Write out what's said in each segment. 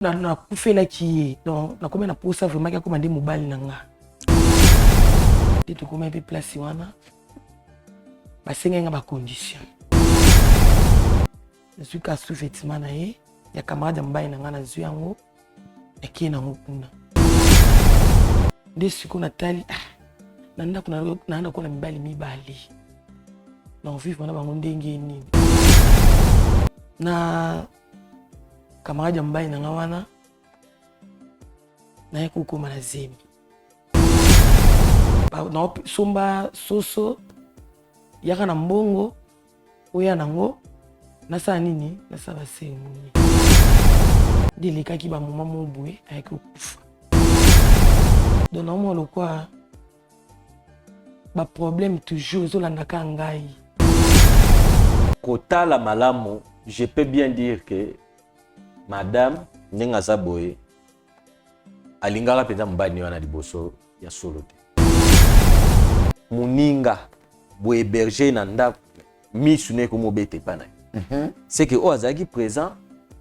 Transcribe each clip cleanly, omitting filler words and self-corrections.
Nakufelaki ye, donc nakomi na posa vraiment akoma nde mobali na nga. Nde tokomi mpe place wana, basengaki nga bacondition. Nazwi ka sous-vêtement na ye ya camarade ya mobali na nga, nazwi yango, nakei nango kuna. Nde sikoyo natali, ah, na ndako naa nakola mibali mibale, na vivre na bango ndenge nini? Na camarade ya mobali na nga wana, naye kokoma na zemi, naosomba soso, yaka na mbongo oya nango, nasala nini? Nasala baseremoni. Nde elekaki bamoma mo boye, ayaki kokufa. Donc naomona lokwa baproblème toujours ezolandaka ngai. Kotala malamu, je peux bien dire que madame, ndenge aza boye, alingaka mpenza mobali wana liboso ya solo te. Moninga bohéberge na ndako, misu ne ekomobeta epa na ye, c'est que oyo azalaki présent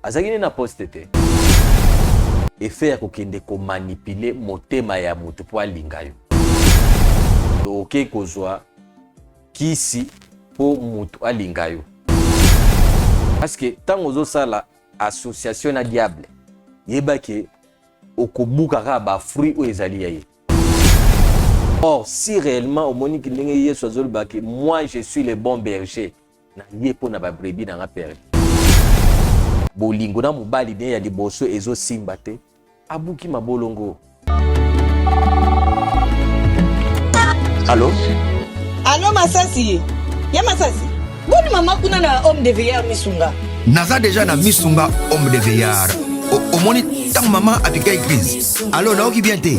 azalaki nde na poste te. Effet ya kokende komanipuler motema ya moto mpo alinga yo, oke kozwa kisi mpo moto alinga yo, parce que ntango ozosala association na diable, yebaki okobuka kaka bafruit oyo ezali ya ye. Or si réellement omoniki ndenge Yesu azolobaki: "Moi, je suis le bon berger, na ye mpo na babrebis na nga perdu." Bolingo na mobali ne ya liboso ezosimba te, abuki mabolongo. Allo? Allo, Masasi ya Masasi, boni mama kuna na home de vieillard Misunga? Naza deja na Misunga home de vieillard. Omoni ntango mama apika crise, alo, nayoki bien te.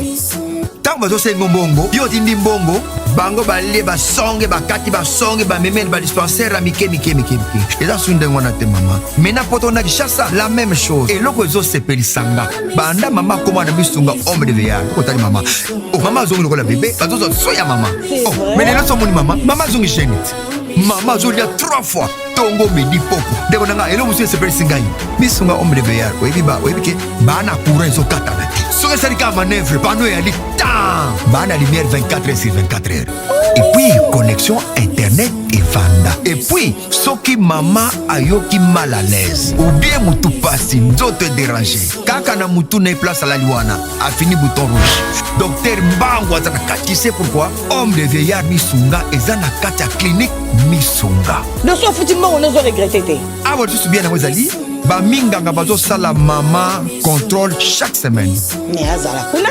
Ntango bazosenga mbongo, yo otindi mbongo, bango balie basonge, bakati basonge, bamemeli badispensaire ya mike mike mike mike. Eza su ndenge wana te, mama. Mena poto na Kinshasa, la même chose. Eloko ezosepelisa nga, banda mama akóma na Misunga home de vieillard, otali mama, oh, mama azongi lokola bebe, bazozwa so ya mama. Oh, mais lelo so omoni mama, mama azongi jeune te. Mama azolia trois fois, ntongo, midi, poko. Ndeko na ngai, eloko mosusu esepelisi ngai, Misunga home de vieillard, oyebi ba oyebi ke baa na courant ezokatana te. Soki esali kaka manœuvre, panneau eyali tan, baa na lumière 24 heures sur 24 heures, et puis connexion internet evanda. Et puis soki mama ayoki mal à l'aise ou bien mutu pasi, nzoto edérange, kaka na mutu na ye, place alali wana, afini bouton rouge, docteur Mbangu aza na kati. C'est pourquoi home de vieillard Misunga eza na kati ya clinique Misunga. Doso ofuti mbongo, nozo regretter te. Awa lisusu bien yango ezali, baminganga bazosala mama contrôle chaque semaine. Mais azala kuna.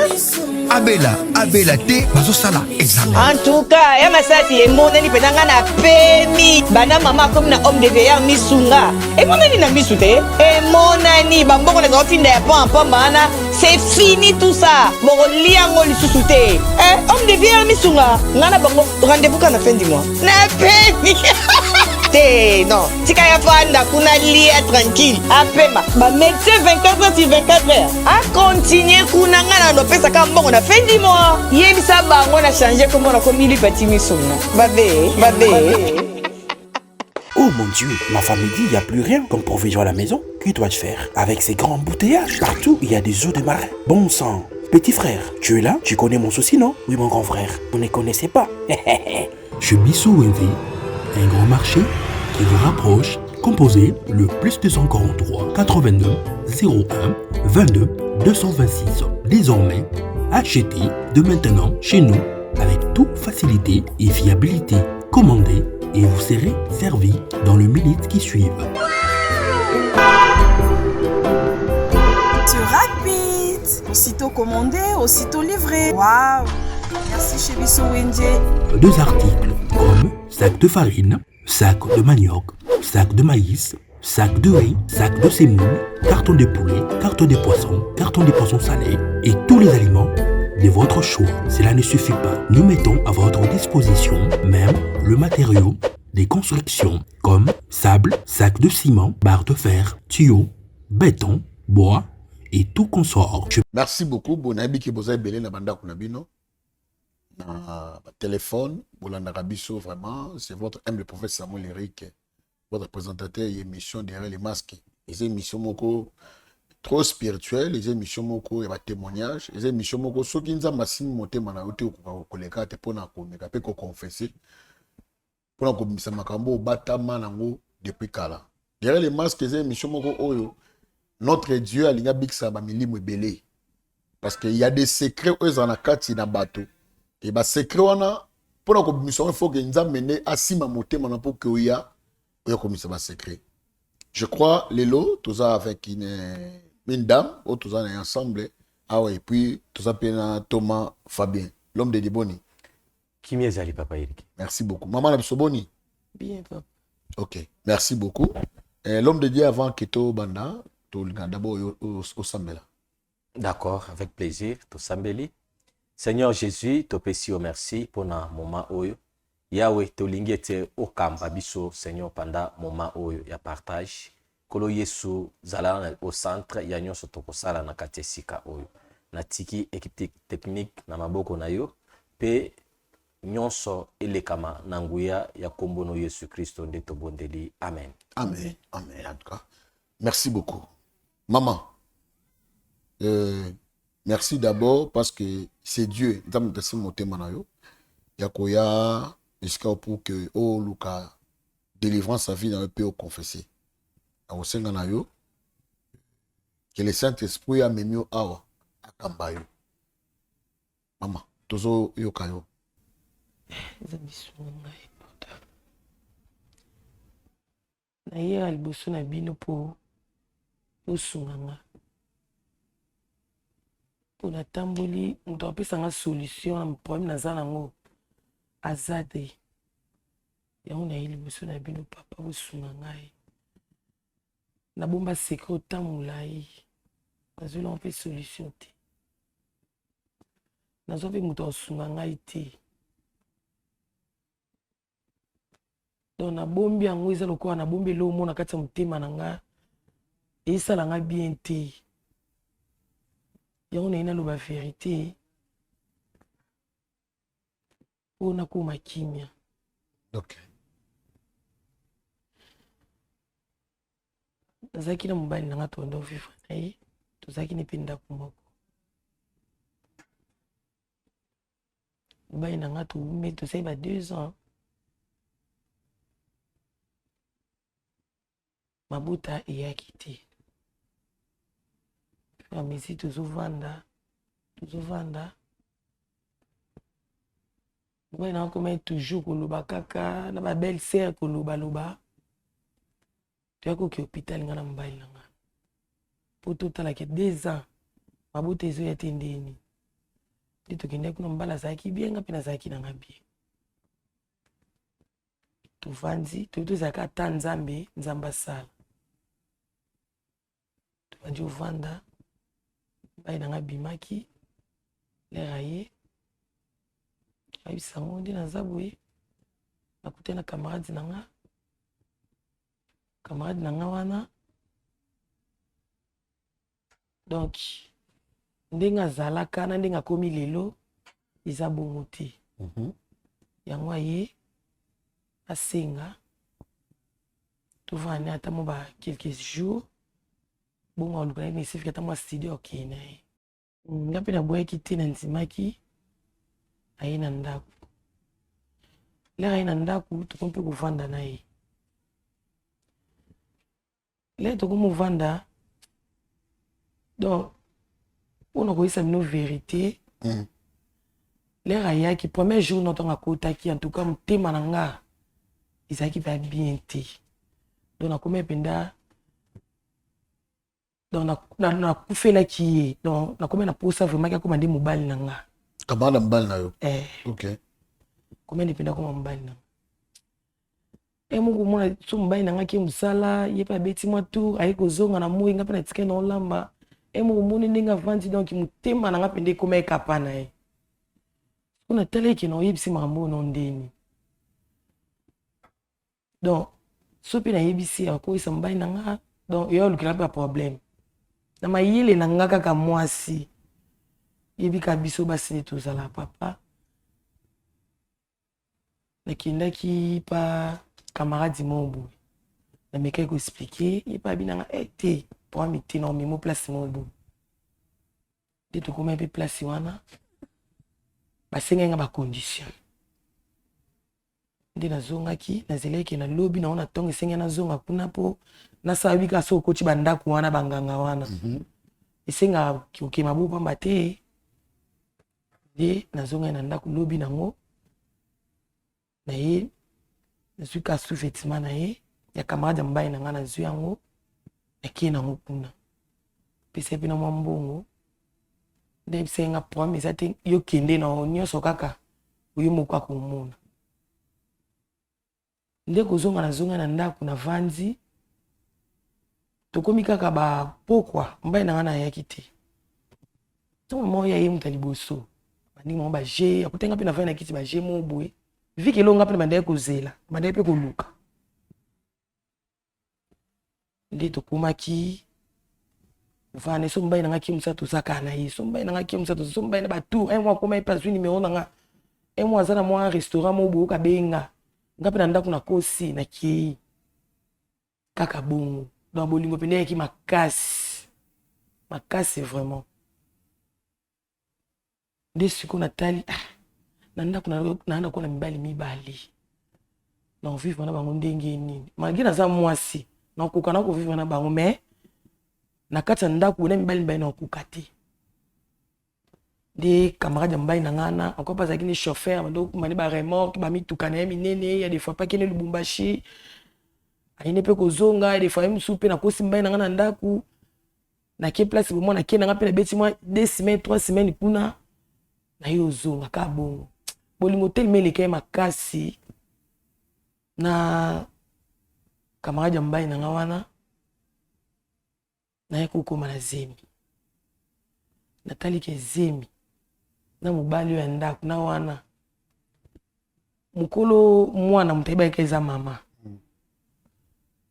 Abela, abela te, bazosala examen. En tout cas, ya Masasi, emonani mpenza ngai na pemi. Banda mama akomi na home de vieillard Misunga, emonani na misu te, emonani bambongo nazala otinda ya pamba wana, c'est fini tout ça, bokolia yango lisusu te. Eh, home de vieillard Misunga, ngai na bango rendez-vous kaka na fin du mois. Na pemi te, non, tika ya fanda kuna, lia tranquille, apema. Bamédecin 24 heures sur 24 heures, akontinue kuna. Ngai na nopesaka mbongo na fin du mois. Yebisa bango na change kombo, na komi Lipati Misunga. Babe, babe. Oh mon Dieu, ma famille dit il n'y a plus rien comme provision à la maison. Que dois-je faire? Avec ces grands embouteillages, partout il y a des eaux de marais. Bon sang. Petit frère, tu es là? Tu connais mon souci, non? Oui, mon grand frère. Vous ne connaissez pas. Chez Bisso Wenze, un grand marché qui vous rapproche, composez le +243 89 01 22 226. Désormais, achetez de maintenant chez nous avec toute facilité et fiabilité. Commandez et vous serez servi dans les minutes qui suivent. C'est rapide. Aussitôt commandé, aussitôt livré. Waouh. Merci chez Bisso Wenze. Deux articles comme sac de farine, sac de manioc, sac de maïs, sac de riz, sac de semoule, carton de poulet, carton de poisson, carton de poisson salé et tous les aliments de votre choix. Cela ne suffit pas. Nous mettons à votre disposition même le matériau des constructions comme sable, sac de ciment, barre de fer, tuyaux, béton, bois et tout consort. Merci beaucoup. Bonayebi ke boza ebele na bandako na bino, na téléphone, bolandaka biso. Vraiment, c'est votre humble prophète Samuel Eric, votre présentateur. Émission Derrière les masques eza émission moko. trop spirituelle. Eza émission moko ya batémoignage, eza émission moko soki Nzambe asimbi motema na yo te, okoka koleka te mpona komeka mpe koconfesser, mpona kobimisa makambo obatama nango depuis kala. Derrière les masques eza émission moko oyo notre Dieu alingi abikisa bamilimo ebele, parce que y a des secrets oyo ezala na kati na bato, e basecret wana, mpona kobimisa yango, il faut que Nzambe nde asimba motema na mpo ke oya oya kobimisa basecret. Je crois lelo toza avec une dame oyo toza na ye ensemble awa, et puis toza mpe na Thomas Fabien, l'homme de Diboni. Kimia ezali, papa Erik. Merci beaucoup. Mama na biso, boni? Bien, papa. Ok, merci beaucoup. L'homme de Dieu, avant ke tobanda, tolinga d'abord oyo osambela. D'accord, avec plaisir. Tosambeli. Seigneur Jésus, topesi yo merci mpona moment oyo. Yawe, tolingi ete okamba biso, Seigneur, pendant moment oyo ya partage. Nkolo Yesu, zala au centre ya nyonso tokosala na kati ya esika oyo. Natiki équipe technique na maboko na yo mpe nyonso elekama na nguya ya nkombo no Yesu Kristo nde tobondeli. Amen. Amen, amen. En tout cas, merci beaucoup, maman. Merci d'abord parce que c'est Dieu Nzambe asi motema na yo ya koya esika pour que oluka délivrance ya vie na yo mpe oconfesse. Nakosenga na yo que le Saint-Esprit amemi yo awa, akamba yo. Mama, tozoyoka yo. Eza bisunga ngai pota nayera liboso na bino mpo bosunga nga, mpo natamboli, moto apesa nga solution na problème naza nango aza te. Yango naye liboso na bino, papa, bosunga ngai. Nabomba secret ota molai, nazweli mpe solution te, nazwa mpe moto akosunga ngai te. Donc nabombi yango, eza lokola nabombi eloko moko na kati ya motema na nga, esala nga bien te. Yango naye naloba vérité mpo nakóma kimia. Nazalaki na mobali na nga, tondo vivre na ye, tozalaki ne mpe ndako moko. Mobali na nga, towume, tosali ba 2 ans, mabota eyaki te. Bamesi tozovanda, tozovanda, mobali na nga komai toujours koloba kaka na babelle sœur, kolobaloba. Toyaki koke hôpital, nga na mobali na nga, mpo totalaki 2 ans mabota ezoya te ndeni. Nde tokendaki kuna, mobali azalaki bien, nga mpe nazalaki na nga bien. Tovandi, toyebi tozalaka ata Nzambe, Nzambe asala. Tobandi ovanda, mobali na nga abimaki lere, aye ayebisa ngo nde naza boye, nakutani na camarade na nga. Camarade na nga wana, donc ndenge azalaka na ndenge akomi lelo eza bongo te. Yango aye asenga tovanda ata mwa ba quelques jours, bongo aluka ye nesifika ata mwa studio, akei na ye. Nga mpe naboyaki te, nandimaki. Aye na ndako, lere aye na ndako, tokomi mpe kovanda na ye. Lere tokomi kovanda, donc mpona koyesa bino vérité, lere ayaki premier jour no, ntango akotaki, en tout cas motema na nga ezalaki mpe bien te. Donc nakomi mpenza, donc nakufelaki ye. Donc nakomi na posa vraiment akoma nde mobali na nga. Camarade na mobali na yo? Eh. Komi nde mpenza akoma mobali na nga. E moko omona so mobali na nga ke mosala, ye mpe abeti mwa tour, aye kozonga na moi, nga mpe natikali na olamba. E moko omoni ndenge avandi, donc motema na nga mpenza ekoma ekapa na ye. So natala eke na oyebisi makambo oyo no ndeni. Donc so mpe nayebisi, akoyisa mobali na nga, donc eyo alukela mpe baproblème na mayele na nga. Kaka mwasi yebika biso basi nde tozala, papa. Nakendaki pa camarade moko boye, namekaki koexpliquer ye mpe abi nanga e te. Problème te, na omemo place moko boye. Nde tokomaki mpe place wana, basengaki nga bacondition. Nde nazongaki, nazelaki na lobi nango na ntongo, esengaki nazonga kuna mpo nasala bika. So okoti bandako wana, banganga wana esengaka kokema bo pamba te. Nde nazongaki na ndako lobi nango na ye, nazwi ka sous-vêtement na ye ya camarade ya mobali na ngai, nazwi yango, nakei nango kuna, pesa ye mpe na mwa mbongo. Nde yebisa ye nga problème eza te, yo kende na nyonso kaka oyo moko akomona. Nde kozonga, nazonga na ndako, navandi, tokomi kaka bapokwa, mobali na ngai nayaki te. Ntango mama oyo aye, moto ya liboso, bandingi bango baje, akutanga mpe navandi na kiti, baje mo boye vike elonga mpe na bandaki kozela, bandaki mpe koluka. Nde tokomaki vana, so mobali na nga ki mosala, toza kaka na ye. So mobali na nga ki mosala, so mobali na batour un mois akoma ye mpe azwi nimero na nga. Un mois aza na mwa restaurant mo boye, okabenga nga mpe na ndako, nakosi, nakei kaka bongo. Donc bolingo mpenza eyaki makasi makasi vraiment. Nde sikoyo natali, ah, na ndako naa nakona mibali mibale, na kovivre na bango ndenge nini? Malgré naza mwasi, nakoka na kovivre na bango, mais na kati ya ndako na mibali mibale, nakoka te. Nde camarade ya mobali na ngai na encore mpe azalaki ne chauffeur, bando okuma ne baremorque, bamituka na ye minene ya des fois pakende Lubumbashi, ayine mpe kozonga ya des fois ye mosusu mpe nakosi mobali na ngai na ndako, nake place bomwa, nake na ngai mpe nabeti mwa 2 semaines, 3 semaines kuna, naye ozonga kaka bongo. Bolingo telema eleka ye makasi na camarade ya mobali na ngai wana. Naye kokóma na zemi, nataliki zemi na mobali oyo ya ndako na wana mokolo mwana moto ayebaki eza mama.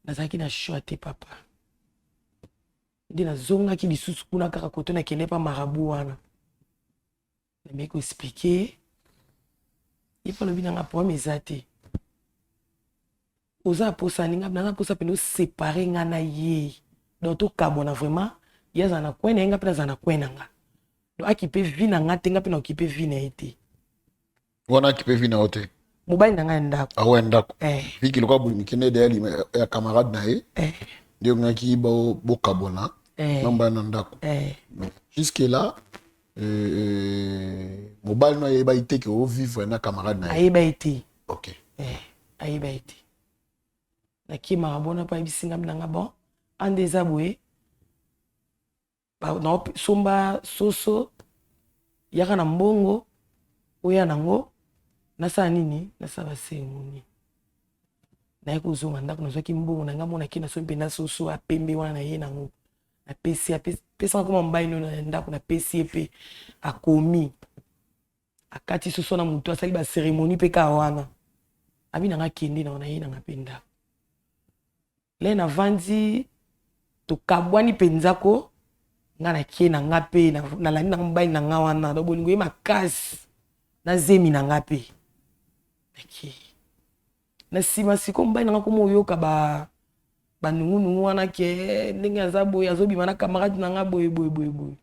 Nazalaki na choix te, papa. Nde nazongaki lisusu kuna kaka koto, nakende pa marabout wana, nameki koexpliquer ye mpe alobi nanga problème eza te, oza posa ninga nanga posa mpena osépare nga na ye, donc tokabwana vraiment, ye azala na coin na ye, nga mpe nazala na coin na nga, donc akipe vie na nga te, nga mpe naokipe vie na ye te. Wana akipe vie na yo te? Mobali na ngai ya ndako. Awa ya ndako. Eh. Viki lokola bolingi nde ya camarade na ye, nde ongaki bokabwana na mobali na ndako. Jusque là mobali no ayebaki te ke ovivre na camarade na ye? Ayeba ye te. Ok. Ayeba ye te. Nakimaka bona mpo ayebisi nga nanga bon, ande eza boye, somba soso, yaka na mbongo oya nango, nasala nini, nasala bacérémonie. Naye kozonga ndako, nazwaki mbongo na ngai, monaki nasombi mpenza soso apembe wana, na ye nango, napesi, apesanga koma mobali no na ndako, napesi ye mpe akomi akati soso na motu, asali bacérémonie mpe kaka wana. Abi nanga akende na ye nanga mpe ndako le navandi, tokabwani mpenza ko nga nakie na nga mpe nalandi nanga mobali na nga wana. Donc bolingo ye makasi na zemi na nga mpe nakie na nsima. Sikoyo mobali na nga koma oyoka ba banungunungu wana ke ndenge aza boye, azobima na camarade na nga boye boye boye boye.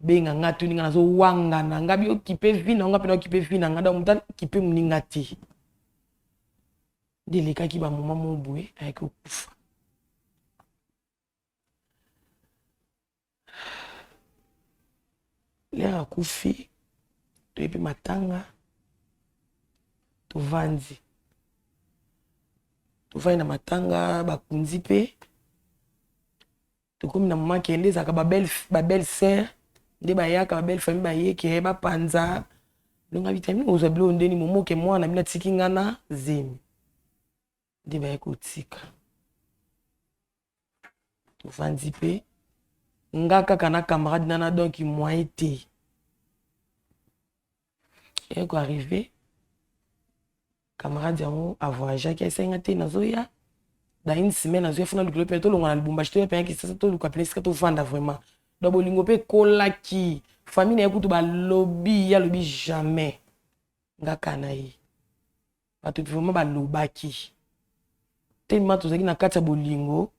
Benga nga, tuni nga, nazowangana nga bi okipe vie na nga mpe na okipe vie na nga, donc moto akipe moninga te. Nde elekaki bamoma mo boye, ayaki kokufa. L'heure akufi, toyebi matanga, tovandi, tovandi na matanga, bakundi mpe tokomi na moma kende ezalaka babelle sœur nde bayaka, babelle famille bayeke bapanza bilonga vitamine, ozwa biloko ndeni momoke mwana bino atiki nga na zemi. Nde baye kotika, tovandi mpe nga kaka na camarade nana, donc moyen te. Eye koarrive, camarade yango avoyageaki, aesenga te, nazoya dans une semaine, nazoya funa lukilo mpe tolongwa na Lubumbashi, toya mpenza Kisasa, toluka pene esika tovanda vraiment. Donc bolingo mpe ekolaki, famille na ye kutu balobi, ye alobi jamais nga ka na ye. Bato vraiment balobaki tellement tozalaki na kati ya bolingo.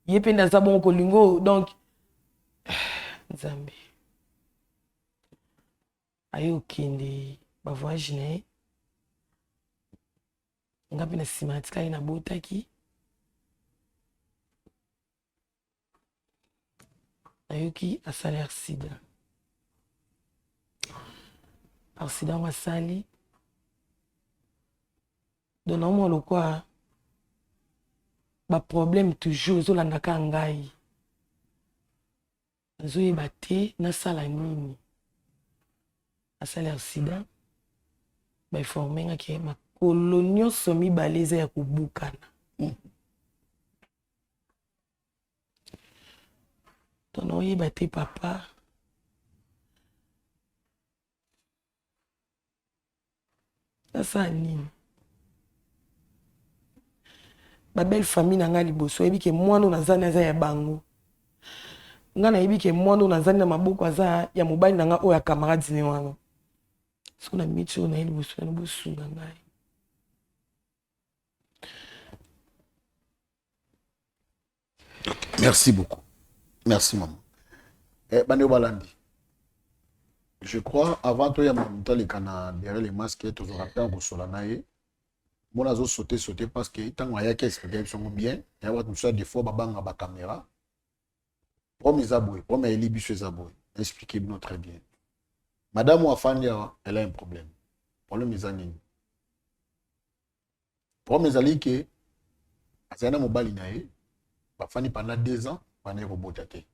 Ye mpe nde aza bongo kolingo donc Nzambe. Aye okende ba voyage na ye. Nga mpe na nsima natikali nabotaki. Nayoki asali accident. Accident yango asali. Donc naomona lokwa ba problème toujours ezolandaka ngai. Nazoyeba te nasala nini. Asali accident, ba informe nga ke makolo nyonso mibale eza ya kobukana. Donc naoyeba te papa. Nasala nini? Ba belle famille na ngai liboso oyebi ke mwana oyo naza aza ya bango. Ngai nayebi ke mwana oyo naza na maboko aza ya mobali na ngai oyo ya camarade ne wana. Soki na miti oyo naye liboso na bosunga ngai. Merci beaucoup. Merci maman. Eh, bande balandi. Je crois avant toi ya moto aleka na derrière les masques tozwaka ntango kosola na ye. Mona azo sauter sauter parce que ntango ayaki expliquer biso yango bien. Ya bato mosusu ya des fois babanga ba caméra. Problème eza boye, problème ayeli biso eza boye. Expliquer bino très bien. Madame oyo afandi awa, elle a un problème. Problème eza nini? Problème ezali ke azali na mobali na ye, bafandi pendant 2 ans, bandaki kobota te.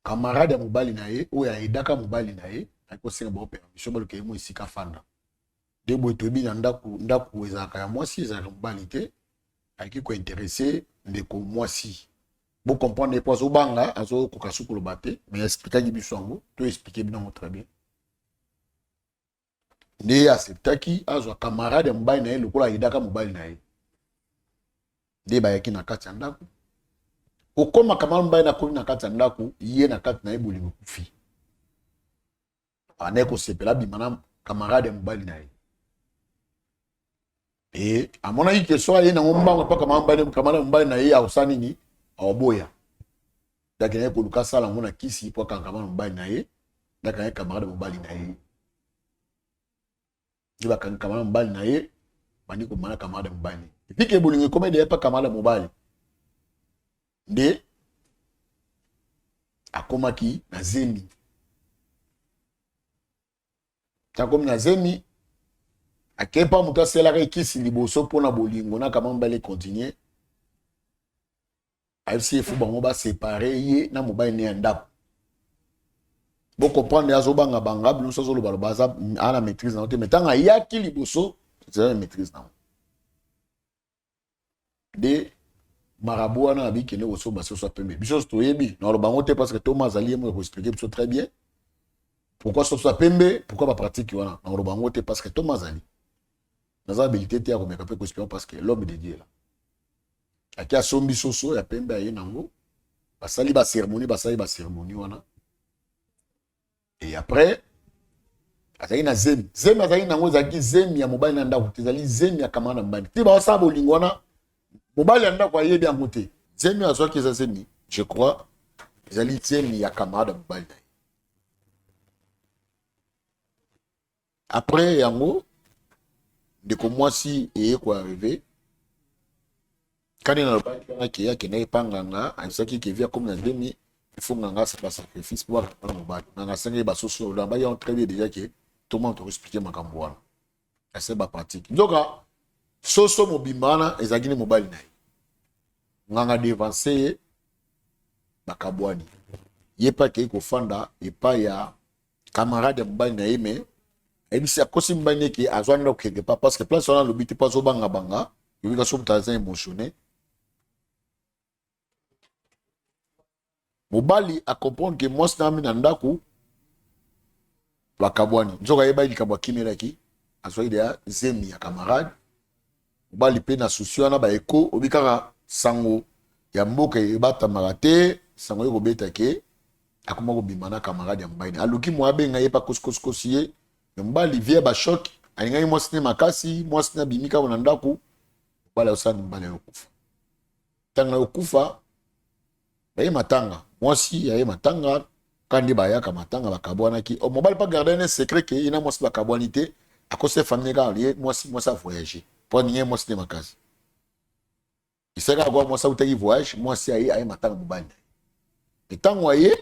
Camarade ya mobali na ye oyo aidaka mobali na ye ayaki kosenga bango permission baluka ye mwa esika afanda. Nde boye toyebi na ndako, ndako ezalaka ya mwasi, ezalaka mobali te. Ayaki kointeresse ndeko mwasi. Bo comprendre ye po azobanga, azokoka su koloba te, mais expliquaki biso yango, to expliquer bino yango très bien. Nde ye acceptaki azwa camarade ya mobali na ye lokola ayedaka mobali na ye. Nde bayaki na kati ya ndako. Kokoma camarade mobali na akomi na kati ya ndako, ye na kati na ye bolingo ekufi. Anaye kosepela abima na camarade ya mobali na ye. E amonaki ke so aye nango mbango epa camarade ya mobali na ye akosala nini? Akoboya. Ndaki naye koluka asala yango na kisi po akanga camarade ya mobali na ye. Ndaki naye camarade ya mobali na ye. Nde bakangi camarade ya mobali na ye, bandi komana camarade ya mobali. Epi ke bolingo ekomi deya epa camarade ya mobali. Nde akomaki na zemi. Akomi na zemi, akepa moto aselaka ekisi liboso mpona bolingo na camarade mobali continue. Ayebisi ye fo bango ba séparer ye na mobali ne ya ndako. Bo comprendre azobanga banga bino nyonso azoloba loba aza ana maîtrise na te, mais ntango ayaki liboso ezala na maîtrise na ngo. De marabout wana abikende kosomba soso ya pembe. Biso nyonso toyebi, na loba yango te parce que Thomas azali ye moko ko expliquer biso très bien pourquoi soso ya pembe, pourquoi ba pratique wana. Na loba yango te parce que Thomas azali. Naza habilité te ya komeka pe ko expliquer parce que l'homme de Dieu là. Aki asombi soso ya pembe aye nango, basali ba cérémonie, basali ba cérémonie wana. Et après azali na zemi. Zemi azali nango ezalaki zemi ya mobali na ndako te, ezali zemi ya camarade na mobali. Te basala bolingo wana, mobali ya ndako ayebi yango te. Zemi azwaki eza zemi, je crois, ezali zemi ya camarade ya mobali na ye. Après yango ndeko mwasi eye ko arriver kani na lobaki wana ke akendaki pa nganga, ayebisaki ke vi akomi na zemi, il faut nganga asala ba sacrifice po akanga mobali. Nganga asengaki ba soso, donc abaki yango très bien déjà ke Thomas to expliquer makambo wana. Asali ba pratique. Nzoka soso mobimba wana ezalaki nde mobali na ye. Nganga devance ye, bakabwani. Ye pe akei kofanda epai ya camarade ya mobali na ye, mais ayebisi akosi mobali na ye ke azwa ndako quelque part parce que place wana alobi te po azobanga banga, yoki kasi moto aza émotionné. Mobali a comprendre que mwasi na ami na ndako bakabwani. Nzoka ayebaki likambo akimelaki, azwaki deja zemi ya camarade. Mobali pe na souci wana ba eko obi kaka sango ya mboka ebatamaka te, sango ye kobeta ke akoma kobima na camarade ya mobali. Aluki mwa abenga ye pa kosi kosi kosi ye, mais mobali vie ba choc, alingaki mwasi ne makasi, mwasi ne abimi kaka na ndako, mobali asala mobali ayokufa. Ntango na kokufa, baye matanga, mwasi aye matanga, kandi bayaka matanga bakabwanaki. Oh, mobali pa garder un secret ke ye na mwasi bakabwani te, akosa famille kaka ye mwasi, mwasi a voyager mpo aninga ye mwasi nde makasi. Esaka kaka mwasi autaki voyage, mwasi aye aye matanga mobali na ye. Ntango aye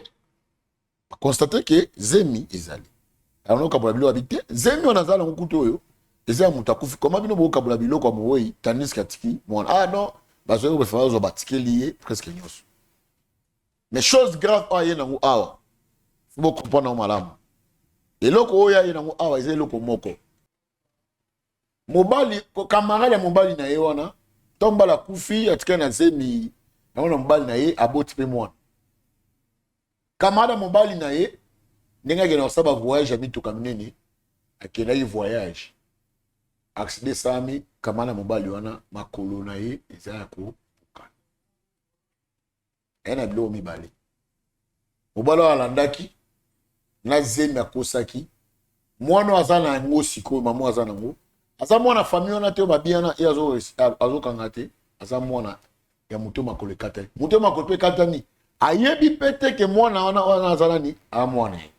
constate ke zemi ezali, alors nokabola biloko abi te, zemi wana aza nango kutu oyo eza ya moto akufi. Koma bino bokokabola biloko ya mowei tandis que atiki mwana? Ah non, bazwaki kofa bazwa, batikeli ye presque nyonso. Mais chose grave oyo aye nango awa, faut bocomprendre yango malamu. Eloko oyo aye nango awa eza eloko moko. Mobali, camarade ya mobali na ye wana, ntango mobali akufi, atikali na zemi yango na mobali na ye, aboti mpe mwana. Camarade ya mobali na ye, ndenge akenda kosala bavoyage ya mituka minene, akendaki voyage, accident esalami, camarade ya mobali wana makolo na ye eza ya kopukana. Aye na biloko mibale: mobali oyo alandaki na zemi, akosaki mwana oyo aza na yango. Sikoyo mama aza nango, aza mwana famille wana te oyo babiyana ye azokanga te, aza mwana ya moto makolo ekatani. Moto makolo mpe ekatani, ayebi mpe te ke mwana wana wana aza nani, aza mwana ye.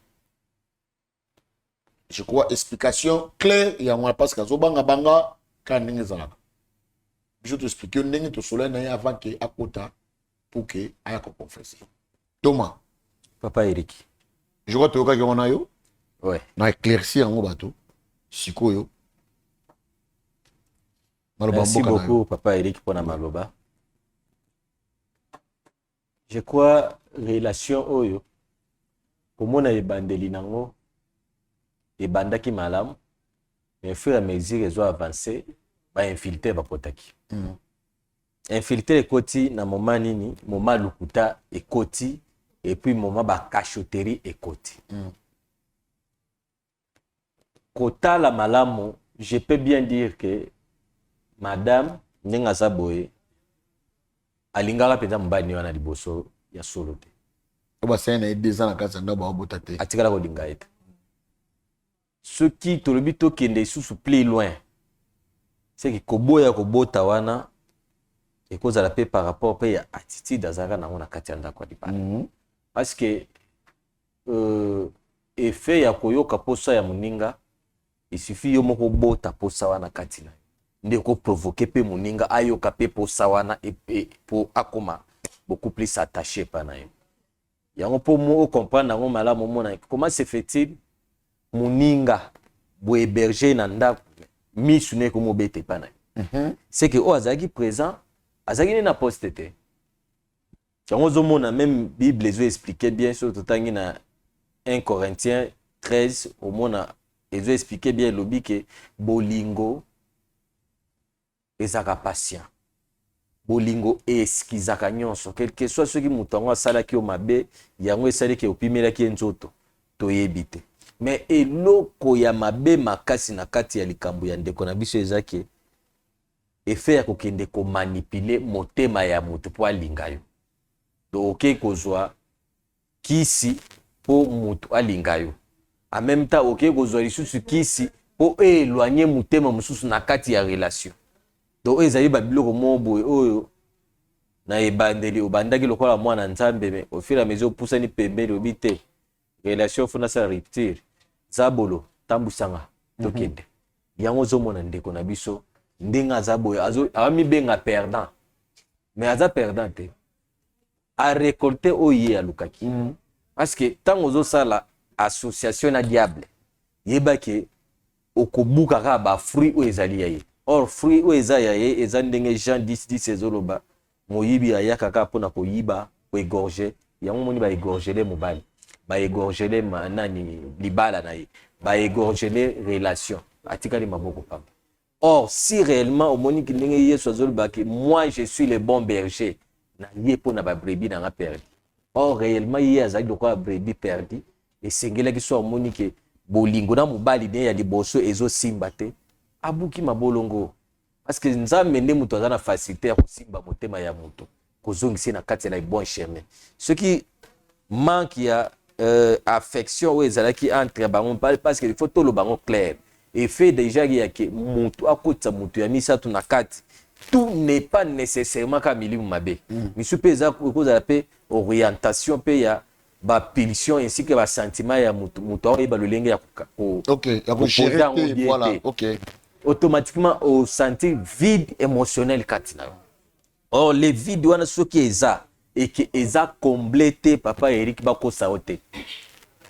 Je crois explication claire yango wana, parce que azobanga banga kaka ndenge ezalaka. Biso toexplique ndenge tosolai na ye avant ke akota pour ke aya koconfesse. Thomas. Papa Eric. Je crois toyokaki wana yo. Ouais. Na éclaircir yango bato sikoyo. Maloba Merci mboka na yo. beaucoup, papa Eric, mpona maloba. Je crois relation oyo komona ebandeli nango ebandaki malamu, mais au fur et à mesure ezo avance, bainfiltre bakotaki. Infiltre ekoti na moment nini? Moment lokuta ekoti, et puis moment bacachotterie ekoti. Kotala malamu, je peux bien dire que madame, ndenge aza boye, alingaka mpenza mobali ne wana liboso ya solo te. Oyo basali na ye 2 ans na kati ya ndako, baobota te. Atikala kolinga ye te. Soki tolobi tokende lisusu plus loin, seke koboya kobota wana ekozala mpe par rapport mpe ya attitude azalaka nango na kati ya ndako ya libala. Parce que effet ya koyoka posa ya moninga, il suffit yo moko obota posa wana kati na yo nde ekoprovoke mpe moninga ayoka mpe posa wana po akoma beaucoup plus attaché epa na yo. Yango mpo mo ocomprendre yango malamu, omona comment se fait-il moninga bohéberge na ndako, misu ne ekomobeta epa na ye. C'est que oyo azalaki présent azalaki nde na poste te. Yango ozomona même Bible ezo explique bien. Soki totangi na 1 Corinthiens 13, omona ezo explique bien, elobi ke bolingo ezalaka patient, bolingo eskizaka nyonso, quelque soit soki moto yango asalaki yo mabe, yango esalaki opimelaki ye nzoto, toyebi te. Mais eloko ya mabe makasi na kati ya likambo ya ndeko na biso eza ke effet ya kokende komanipuler motema ya moto mpo alinga yo. Donc okei kozwa kisi mpo moto alinga yo, en même temps okei kozwa lisusu kisi mpo éloigne motema mosusu na kati ya relation. Donc oyo ezali babiloko moko boye oyo na ebandeli obandaki lokola mwana Nzambe, mais au fur et à mesure opusani pembeni, obi te relation, faut nasala rupture, zabolo tambusanga tokende. Yango ozomona ndeko na biso ndenge aza boye, amibenga perdant, mais aza perdant te, arécolte oyo ye alukaki. Parce que ntango ozosala association na diable, yeba ke okobuka kaka bafruit oyo ezali ya ye. Or fruit oyo eza ya ye eza ndenge Jean 10 10 ezoloba: moyibi ayaka kaka mpona koyiba, koégorger. Yango moni baégorgele mobali, baégorgele nani, libala na ye, baégorgele relation, atikali maboko pamba. Or si réellement omoniki ndenge Yesu azolobaki: "Moi, je suis le bon berger, na ye mpo na babrebis na nga perdu." Or réellement ye azali lokola brebis perdu. Esengelaki so amoni ke bolingo na mobali ne ya liboso ezosimba te, abuki mabolongo, parce que Nzambe nde moto aza na facilité ya kosimba motema ya moto, kozongisa ye na kati ya la bon chemin. Soki manque ya affection oyo ezalaki entre bango, parce que il faut toloba bango clair, effet déjà ya ke moto akotisa moto ya misato na kati. Tout n'est pas nécessairement kaka milimo mabe. Misusu mpe eza ekozala mpe orientation mpe ya ba pulsions ainsi que ba sentiments ya mutu, mutu akoyeba lolenge ya ko Ok, ya ko gérer gérer yango te, bien voilà, te. ok. Automatiquement o sentir vide émotionnel kati na yo. Or le vide wana soki eza et que eza comblé te, papa Eric, bakosa yo te.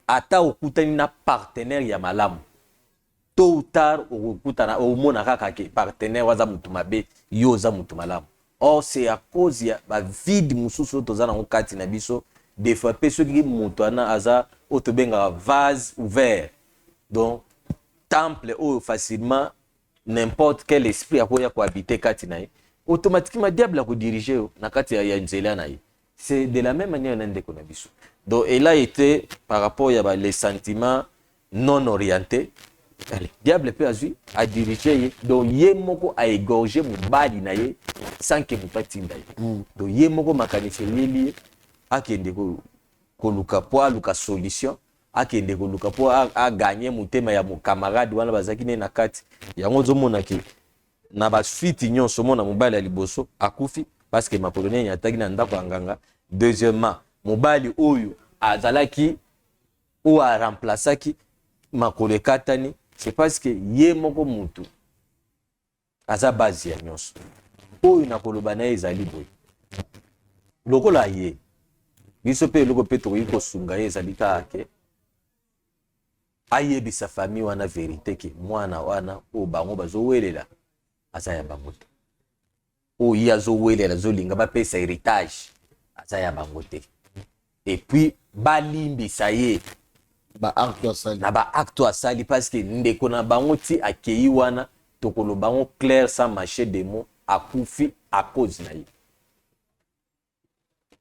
Ata okutani na partenaire ya malamu, tôt ou tard okokutana omona kaka ke partenaire oyo aza mutu mabe, yo oza mutu malamu. Or c'est à cause ya ba vide mosusu oyo toza nango kati na biso. Des fois pe soki mutu wana aza oyo tobengaka vase ouvert, donc temple oyo facilement n'importe quel esprit akoya ko habiter kati na ye, automatiquement diable ako diriger yo na kati ya nzela na ye. C'est de la même manière na ndeko na biso. Donc elle a été par rapport ya ba les sentiments non orientés, allez, diable pe azwi a diriger ye, donc ye moko a égorger mobali na ye sans que moto atinda ye. Donc ye moko makanisi eyeli ye akende koluka po aluka solution, akende koluka po a gagner motema ya camarade wana bazalaki ne na kati. Yango ozomona ke na ba suite nyonso, mona mobali ya liboso akufi parce que makolo nene ataki na ndako ya nganga. Deuxièmement, mobali oyo azalaki oyo a remplaçaki makolo ekatani, c'est parce que ye moko mutu aza base ya nyonso. Oyo nakoloba na ye ezali boye, lokola ye biso mpe eloko mpe tokoki kosunga ye ezali kaka ke ayebisa famille wana vérité ke mwana wana oyo bango bazowelela aza ya bango te, oyo ye azowelela azolinga bapesa héritage aza ya bango te, et puis balimbisa ye ba acte asali na ba acte asali, parce que ndeko na bango ti akei wana, tokoloba bango clair sans mâcher des mots, akufi à cause na ye.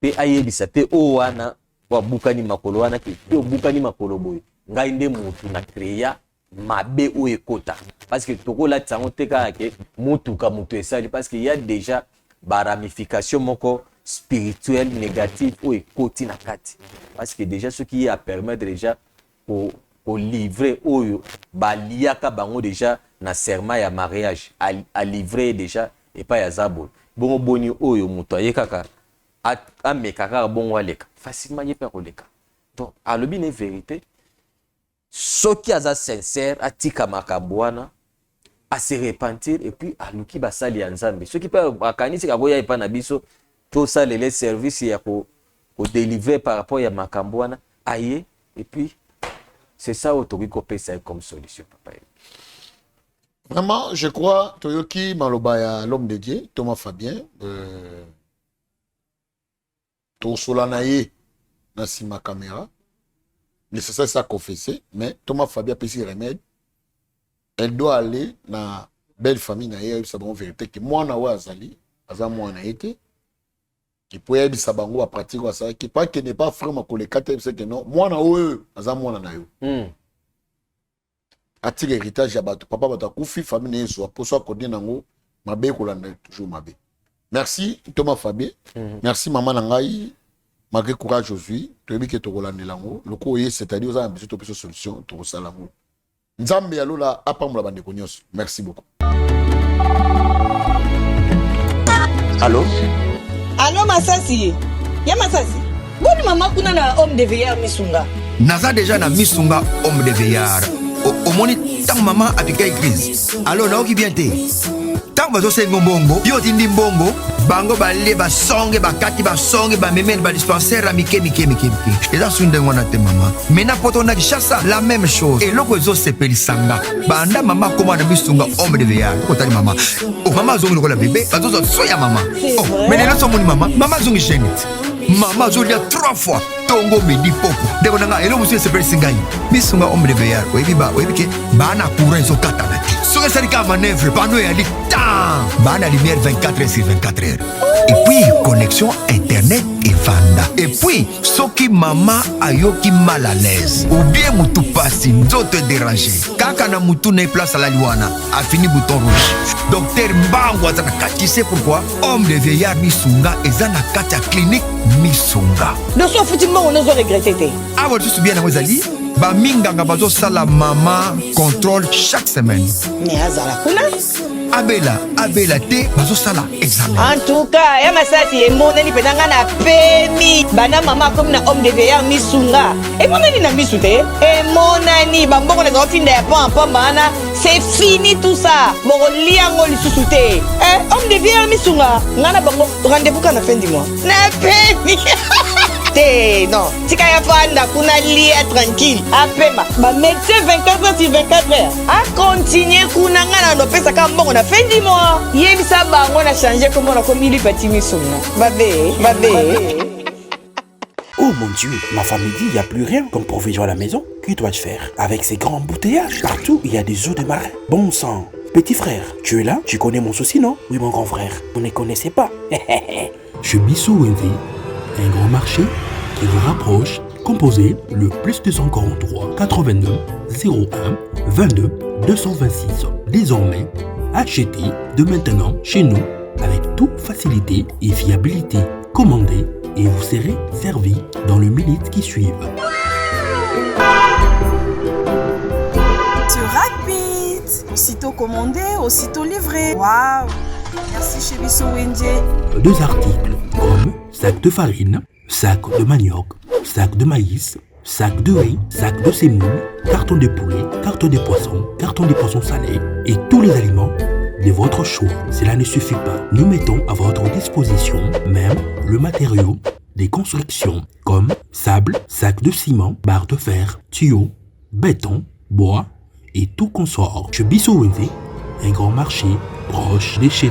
Mpe ayebisa mpe oyo wana oyo abukani makolo wana ke mpe obukani makolo boye, ngai nde motu na créa mabe oyo ekota, parce que tokolatisa yango te kaka ke motuka moto esali, parce que ya déjà ba ramification moko spirituelle négative oyo ekoti na kati, parce que déjà soki ye apermettre déjà kolivre oyo baliaka bango déjà na serment ya mariage, alivre ye déjà epai aza boye, bongo boni oyo moto aye kaka ameka kaka bongo aleka facilement, ye mpe akoleka. Donc alobi ne vérité, soki aza sincère, atika makambo wana, ase repentir et puis aluki basali ya Nzambe. Soki mpe akanisi akoya epai na biso, tosalele service ya kodélivrer par rapport ya makambo wana, aye, et puis c'est ça oyo tokoki kopesa ye comme solution, papa. Vraiment, je crois toyoki maloba ya l'homme de Dieu Thomas Fabien. Tosola na ye na nsima caméra, nécessaire ça confesser, mais Thomas Fabien apesi remède. Elle doit aller na belle famille na ye, ayebisa bango vérité ke mwana oyo azali aza mwana ye te, epo ayebisa bango bapratique oyo asalaki po akende pa frère makoleka te, ayebisa ke non, mwana oyo aza mwana na yo. Atika héritage ya bato, papa bato akufi, famille na ye ezwa mposo akode nango mabe, kolanda toujours mabe. Merci Thomas Fabien. Merci mama na ngai, malgré courage ozwi, toyebi ke tokolandela yango loko oye, c'est-à-dire oza na biso, topesa solution, tokosala yango. Nzambe ya lola apambola bandeko nyonso. Merci beaucoup. Allo? Allo, Masasi ya Masasi, boni mama kuna na home de vieillard Misunga? Naza deja na Misunga home de vieillard. Omoni ntango mama apikaki crise, alors nayoki bien te. Ntango bazosenga mbongo, yo otindi mbongo, bango balie basonge, bakati basonge, bamemeli badispensaire ya mike mike mike mike. Eza su ndenge wana te mama. Maintenant poto na Kinshasa, la même chose. Eloko ezosepelisa nga, banda mama akóma na Misunga home de vieillard, otali mama, oh, mama azongi lokola bebe, bazozwa so ya mama. Oh, mais lelo so omoni mama, mama azongi jeune te, mama azolia trois fois, tongo, midi, poko. Ndeko na nga, eloko mosusu esepelisi ngai, Misunga home de vieillard, oyebi ba oyebi ke baa na courant ezokatana te. Soki esali kaka manœuvre, pano eyali tan, baa na lumière 24 heures sur 24 heures, et puis connexion internet evanda. Et puis soki mama ayoki mal à l'aise ou bien mutu pasi, nzoto edérange, kaka na mutu na ye, place alali wana, afini bouton rouge, docteur mbango aza na kati. Tu sais pourquoi home de vieillard Misunga eza na kati ya clinique Misunga? Doso ofuti mbongo, nozo regretter te. Awa lisusu bien yango ezali, baminganga bazosala mama contrôle chaque semaine. Mais azala kuna. Abela abela te, bazosala examen. En tout cas, ya masasi emonani mpenza, ngai na pemi. Banda mama akomi na home de vieillard Misunga, emonani na misu te, emonani. Bambongo na otinda ya pamba wana, c'est fini tout ça, bokolia yango lisusu te. Eh, home de vieillard Misunga, ngai na bango rendez-vous ka na fin du mois. Na pemi te, non, tika ya fanda kuna, lia tranquille, apema. Bamédecin 24 heures sur 24 heures, akontinue kuna. Ngai na nopesaka mbongo na fin du mois. Yebisa bango na change kombo, na komi Lipati Misunga. Babe babe. Oh mon Dieu, ma femme me dit il n'y a plus rien comme provision à la maison. Que dois-je faire? Avec ces grands embouteillages, partout il y a des eaux de marais. Bon sang. Petit frère, tu es là? Tu connais mon souci, non? Oui, mon grand frère. Vous ne connaissez pas. Chez Bisso Wenze, un grand marché qui vous rapproche, composez le +243 82 01 22 226. Désormais, achetez de maintenant chez nous avec toute facilité et fiabilité. Commandez et vous serez servi dans les minutes qui suivent. C'est rapide. Aussitôt commandé, aussitôt livré. Waouh. Merci chez Bisso Wenze. Deux articles comme sac de farine, sac de manioc, sac de maïs, sac de riz, sac de semoule, carton de poulet, carton de poisson, carton de poisson salé et tous les aliments de votre choix. Cela ne suffit pas. Nous mettons à votre disposition même le matériau des constructions comme sable, sac de ciment, barre de fer, tuyaux, béton, bois et tout consort. Chez Bisso Wenze, un grand marché proche de chez.